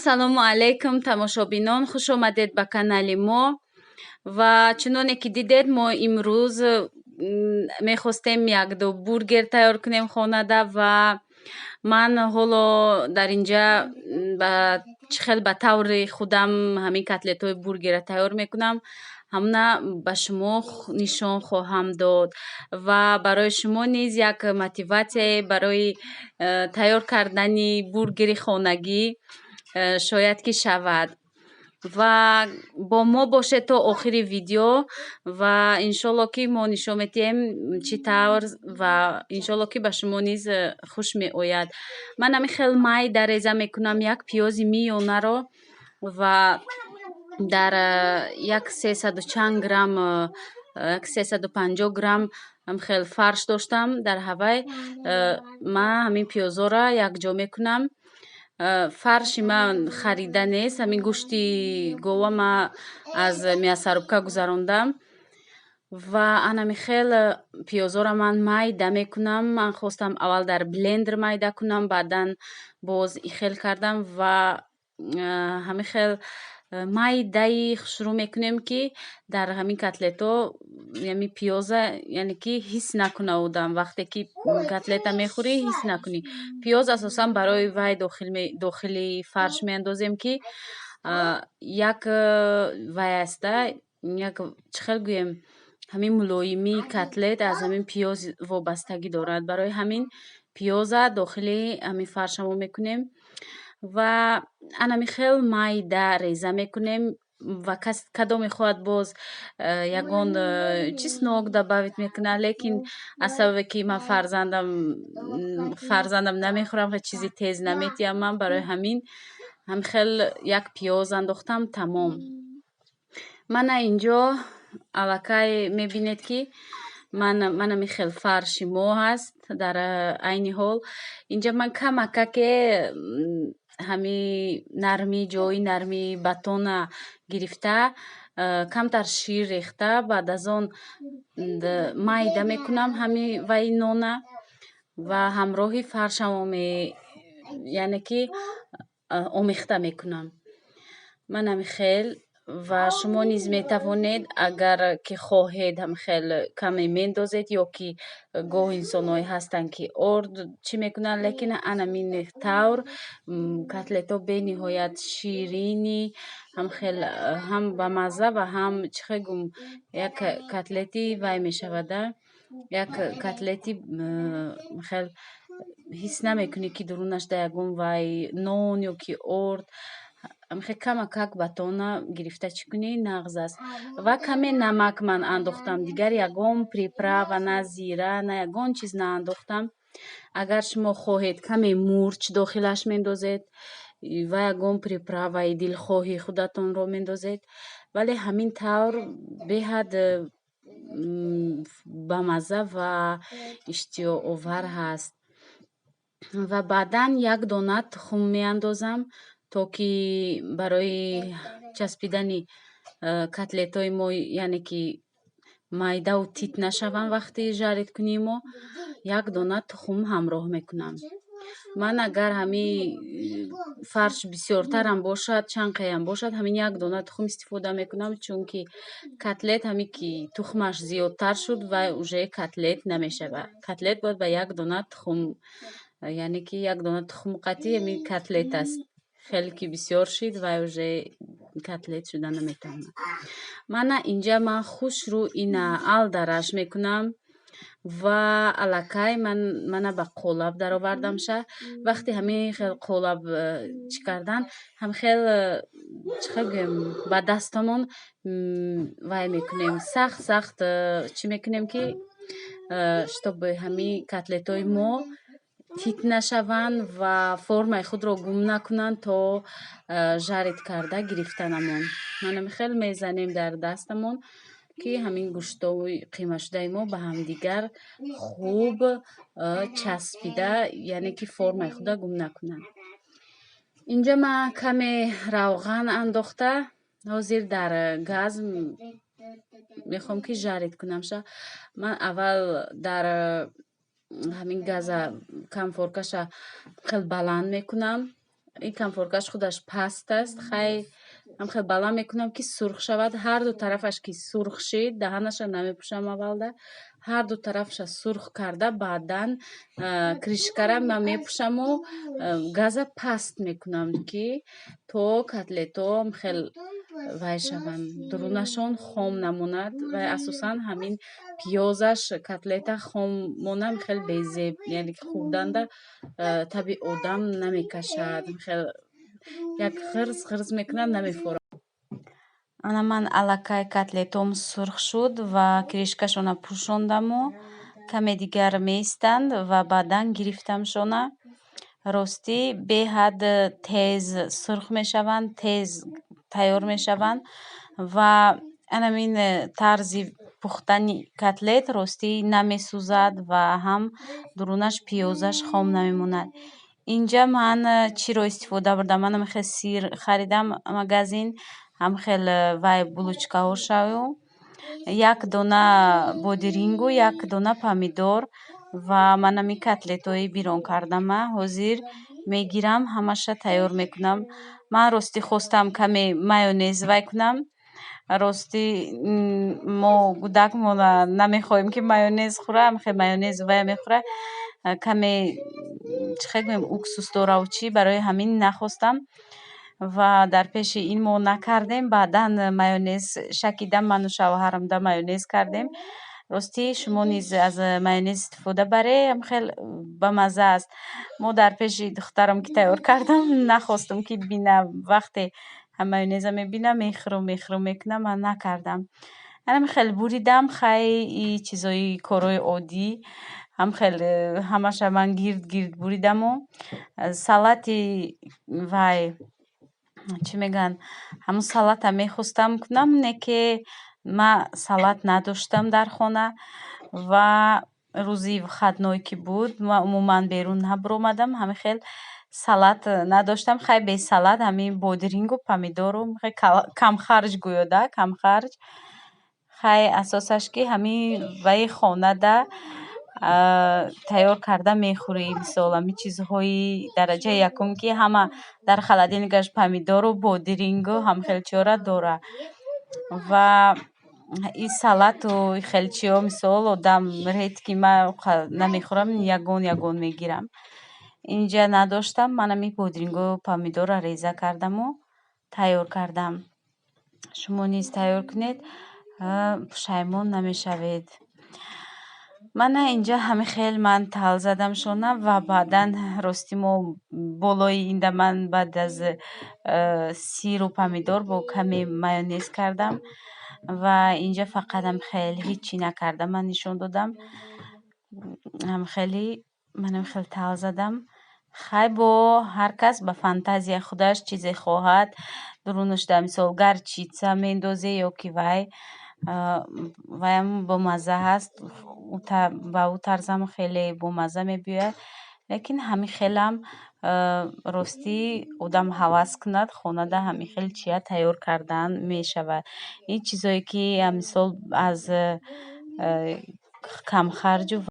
Ассалому алайкум, тамошобинон, хуш омадед ба канали мо. Ва чуноне ки дидед, мо имрӯз мехостем якду бургер тайёр кунем хонада. Ва ман ҳоло дар инҷа ба чӣ хел ба таври худам ҳамин котлетҳои бургерро тайёр мекунам, ҳамуна ба шумо нишон хоҳам дод ва барои шумо низ як мотиватсияе барои тайёр кардани бургери хонагӣ шояд ки шавад. Ва бо мо бошед то охири видео ва иншолло, ки мо нишон медиҳем чӣ тавр ва иншолло, ки ба шумо низ хуш меояд. Ман ҳамин хел майда реза мекунам як пиёзи миёнаро ва дар як сесаду чанд грамм, як 350 грамм хел фарш доштам дар ҳавай. Ман ҳамин пиёзҳоро якҷо мекунам. Фарши ман харида нест, ҳамин гӯшти гова ман аз мясорубка гузарондам ва анами хел пиёзҳоро ман майда мекунам. Ман хостам аввал дар блендер майда кунам, баъдан боз ихел кардам ва ҳамин хел майдаи хушрӯ мекунем, ки дар ҳамин котлетҳо ҳамин пиёза, яъне ки ҳис накуна одам. Вақте ки котлета мехӯрӣ, ҳис накунӣ. Пиёз асосан барои вай дохили фарш меандозем, ки як вай аста, як чӣ хел гӯем, ҳамин мулоимии котлет аз ҳамин пиёз вобастагӣ дорад. Барои ҳамин пиёза дохили ҳамин фаршамо мекунем ва анами хел майда реза мекунем. Ва кас кадом мехоҳад, боз ягон чеснок добавить мекунад, лекин аз сабабе ки ман фарзандам намехӯрам, чизи тез наметиҳам, ман барои ҳамин ҳам хел як пиёз андохтам, тамом. Мана инҷо аллакай мебинед, ки ман ҳамин хел фарши мо ҳаст. Дар айни ҳол инҷа ман камакаке ҳами нармӣ, ҷои нармии батона гирифта, камтар шир рехта, баъд аз он майда мекунам ҳами вай нона ва ҳамроҳи фаршамо яъне ки омехта мекунам. Ман ҳами хел. Ва шумо низ метавонед, агар ки хоҳед, ҳами хел каме мендозед ё ки гоҳ инсонҳое ҳастанд, ки орд чӣ мекунанд, лекин анамин тавр котлетҳо бениҳоят ширини, ҳам хел ҳам бамазза ва ҳам, чӣ хел гӯм, як котлети вай мешавада, як котлети хел ҳис намекунӣ, ки дурунаш да ягон вай нон ё ки орд. Хел камакак батона гирифта чӣ кунӣ, нағз аст. Ва каме намак ман андохтам, дигар ягон приправа, на зира, на ягон чиз наандохтам. Агар шумо хоҳед, каме мурч дохилаш мендозед ва ягон приправаи дилхоҳи худатонро мендозед, вале ҳамин тавр беҳад бамазза ва иштиҳоовар ҳаст. Ва баъдан як дона тухм меандозам, то ки барои часпидани котлетҳои мо, яъне ки майдаву тит нашаванд вақти жарить кунии мо, як дона тухм ҳамроҳ мекунам. Ман агар ҳами фарш бисёртарам бошад, чанд қаям бошад, ҳамин як дона тухм истифода мекунам, чунки котлет ҳаме ки тухмаш зиёдтар шуд, вай уже котлет намешавад. Котлет бояд ба як дона тухм, яъне ки як дона тухм қатъи ҳамин котлет аст. Хеле ки бисёр шид, вай уже котлет шуда наметавонад. Мана инҷа ман хушрӯ ина алдараш мекунам ва аллакай ман мана ба қолаб даровардамша. Вақте ҳамин хел қолаб чӣ кардан, ҳам хел, чӣ хел гӯем, ба дастамон вай мекунем, сахт сахт чӣ мекунем, ки чтобы ҳамин котлетҳои мо тит нашаванд ва формаи худро гум накунанд то жарить карда гирифтанамон. Ман ҳамин хел мезанем дар дастамон, ки ҳамин гӯштои қимашудаи мо ба ҳамдигар хуб часпида, яъне ки формаи худро гум накунанд. Инҷа ман каме равған андохта, ҳозир дар газ мехоҳам, ки жарить кунамша. Ман аввал дар ҳамин газа конфоркаша хел баланд мекунам. Ин конфоркаш худаш паст аст. Хай, ҳамхел баланд мекунам, ки сурх шавад. Ҳар ду тарафаш ки сурх шид, даҳанаша намепӯшам аввалда. Ҳар ду тарафаша сурх карда, баъдан крышкара ман мепӯшаму газа паст мекунам, ки то котлетҳо хел вай шаванд, дурунашон хом намонад. Ва асосан ҳамин пиёзаш котлета хом монам хел безеб, яъне ки хӯрданда таби одам намекашад, хел як ғирз ғирз мекунад, намефорад. Ана, ман аллакай котлетом сурх шуд ва крышкашона пӯшондаму каме дигар меистанд ва баъдан гирифтамшона. Ростӣ, беҳад тез сурх мешаванд, тез тайёр мешаванд. Ва анамин тарзи пухтани котлет, ростӣ, намесӯзад ва ҳам дурунаш пиёзаш хом намемонад. Инҷа ман чиро истифода бурдам? Ман ҳамхел сир харидам магазин, ҳамхел вай булочкаҳошаю, як дона бодирингу, як дона помидор ва ман ҳамин котлетҳои бирон кардама. Ҳозир мегирам, ҳамаша тайёр мекунам. Ман, ростӣ, хостам каме майонез вай кунам. Ростӣ, мо кӯдакмона намехоҳем, ки майонез хӯра. Ҳамхел майонез вая мехӯра, каме, чӣ хел гӯем, уксус дораву чӣ, барои ҳамин нахостам ва дар пеши ин мо накардем. Баъдан майонез шакидам, ману шавҳарам да майонез кардем. Ростӣ, шумо низ аз майонез истифода баред, хел бамазза аст. Мо дар пеши духтарам ки тайёр кардам, нахостам, ки бина. Вақте майонеза мебинам, мехӯрам, мехӯрам мекунам. Ман накардам, ҳамин хел буридам. Хай, и чизои корҳои оддӣ, ҳам хел ҳамаша ман гирд гирд буридаму салати вай, чӣ мегӯянд, ҳамун салата мехостам кунам, не ки ман салат надоштам дар хона. Ва рӯзи выходной ки буд, ман умуман берун набаромадам, ҳамин хел салат надоштам. Хай, бе салат ҳамин бодирингу помидору камхарҷ гӯё да, камхарҷ. Хай, асосаш ки ҳамин ваи хонада тайёр карда мехӯрӣ. Мисол, ҳамин чизҳои дараҷаи якум, ки ҳама дар холодильникаш помидору бодирингу ҳамхел чиёра дора. Ва и салату хел чиё, мисол, одам редко, ман намехӯрам, ягон ягон мегирам. Инҷа надоштам. Ман ҳамин бодирингу помидорро реза кардаму тайёр кардам. Шумо низ тайёр кунед, пушаймон намешавед. Мана, инҷа ҳамин хел ман тал задам шона. Ва баъдан, ростӣ, мо болои инда ман баъд аз сиру помидор бо каме майонез кардам. Ва инҷа фақат ҳам хел ҳеччи накардам, ман нишон додам. Ҳамхели ман ҳамхел тал задам. Хай, бо ҳар кас ба фантазияи худаш чизе хоҳад, дурунашда, мисол, горчица мендозе ё ки вай ваям бомазза ҳаст, ба ӯ тарзам хеле бомазза мебиёяд. Лекин ҳамин хелам, ростӣ, одам ҳавас кунад, хонада ҳамин хел чия тайёр кардан мешавад. Ин чизое ки, мисол, аз камхарҷу.